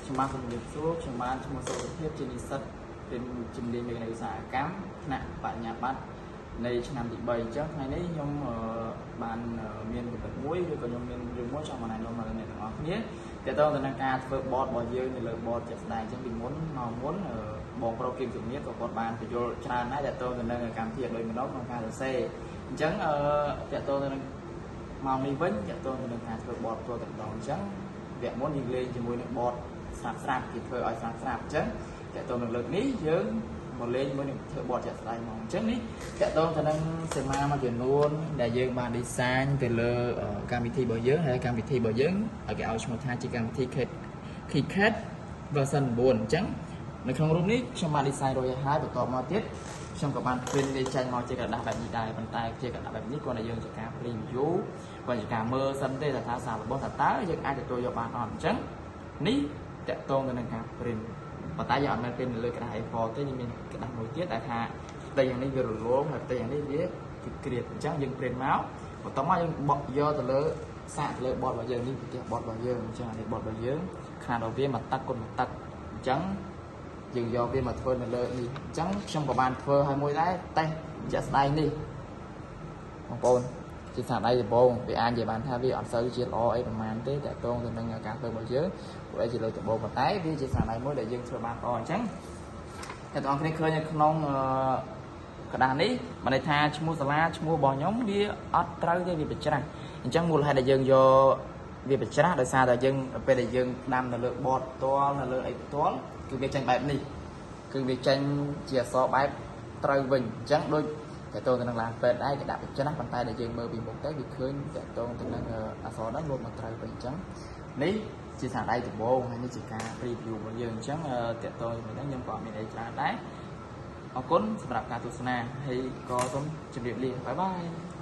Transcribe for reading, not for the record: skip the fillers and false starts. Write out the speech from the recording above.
ខ្ញុំបាទសូមជម្រាបសួរខ្ញុំបាទឈ្មោះសុខភាពជានិស្សិតរៀនជំនាញមេកានិកឧស្សាហកម្មថ្នាក់បញ្ញាបត្រនៃឆ្នាំទី3អញ្ចឹងថ្ងៃនេះខ្ញុំបានមានគំនិតមួយឬក៏ខ្ញុំមានរឿងមួយចង់មកណែនាំដល់អ្នកទាំងអស់គ្នាទាក់ទងទៅនឹងការធ្វើ board របស់យើងនៅលើ board ជាក់ស្ដែងអញ្ចឹងពីមុនមកមុនបងប្រុសគឹមសុមានក៏គាត់បានបញ្យល់ច្រើនដែរទាក់ទងទៅនឹងកម្មវិធីដោយម្ដងក្នុងការសរសេរអញ្ចឹងអឺទាក់ទងទៅនឹងមកនេះវិញទាក់ទងទៅនឹងការធ្វើ board ផ្ទាល់តែម្ដងអញ្ចឹងវគ្គមុនយើងលេងជាមួយនឹង board ស្រាប់ស្រាប់គេធ្វើឲ្យស្រាប់ស្រាប់អញ្ចឹងទាក់ទងនឹងលើកនេះយើងមកលេងជាមួយនឹងធ្វើ board ជាក់ស្ដែងមកអញ្ចឹងនេះទាក់ទងទៅនឹងសីមាមួយចំនួនដែលយើងបាន design ទៅលើកម្មវិធីរបស់យើងហើយកម្មវិធីរបស់យើងឲ្យគេឲ្យឈ្មោះថាជាកម្មវិធី KiCad version 9អញ្ចឹងនៅក្នុងរូបនេះខ្ញុំបាន design រួចហើយបន្ទាប់មកទៀតខ្ញុំក៏បាន print វាចេញមកជាក្រដាសបែបនេះដែរប៉ុន្តែជាក្រដាសបែបនេះគ្រាន់តែយើងជាការ preview គ្រាន់ជាការមើលសិនទេថាសាររបស់ថាតើយើងអាចទទួលយកបានអត់អញ្ចឹងនេះទាក់ទងទៅនឹងការ print ប៉ុន្តែយើងអត់មែន print នៅលើក្រដាស A4 ទេយើងមានក្រដាសមួយទៀតដែលថាផ្ទៃយ៉ាងនេះវារលោងហើយផ្ទៃយ៉ាងនេះវាគឺក្រៀតអញ្ចឹងយើង print មកបន្ទាប់មកយើងបកយកទៅលើសាកទៅលើ board របស់យើងនេះផ្ទះ board របស់យើងអញ្ចឹងអានេះ board របស់យើងຂະຫນាតរបស់វាមួយទឹកគុណមួយទឹកអញ្ចឹងយើងយកវាមកធ្វើនៅលើនេះអញ្ចឹងខ្ញុំក៏បានធ្វើឲ្យមួយដែរតេស្តជាក់ស្ដែងនេះបងប្អូនជាស្នាដៃដំបូងវាអាចនិយាយបានថាវាអត់សូវជាល្អអីប្រហែលទេទាក់ទងទៅនឹងការធ្វើរបស់យើងព្រោះអីជាលើកដំបូងប៉ុន្តែវាជាស្នាដៃមួយដែលយើងធ្វើបានល្អអញ្ចឹងអ្នកទាំងអស់គ្នាឃើញនៅក្នុងក្រដាសនេះបានន័យថាឈ្មោះសាលាឈ្មោះរបស់ខ្ញុំវាអត់ត្រូវទេវាប្រច្រាស់អញ្ចឹងមូលហេតុដែលយើងយកវាប្រច្រាស់ដោយសារតែយើងពេលដែលយើងដាំនៅលើ board ផ្ទាល់នៅលើអីផ្ទាល់គឺវាចេញបែបនេះគឺវាចេញជាអក្សរបែបត្រូវវិញអញ្ចឹងដូចតទៅទៅនឹងឡានពេទ្យដែរគេដាក់ប្រច្រាស់ប៉ុន្តែដែលយើងមើលពីមុខទៅវាឃើញតទៅទៅនឹងអក្សរហ្នឹងលោតមកត្រូវវិញអញ្ចឹងនេះជាស្នាដៃដំបូងហើយនេះជាការ preview របស់យើងអញ្ចឹងតទៅជាមួយហ្នឹងខ្ញុំក៏អត់មានអីច្រើនដែរអរគុណសម្រាប់ការទស្សនាហើយក៏សូមជម្រាបលាbye bye.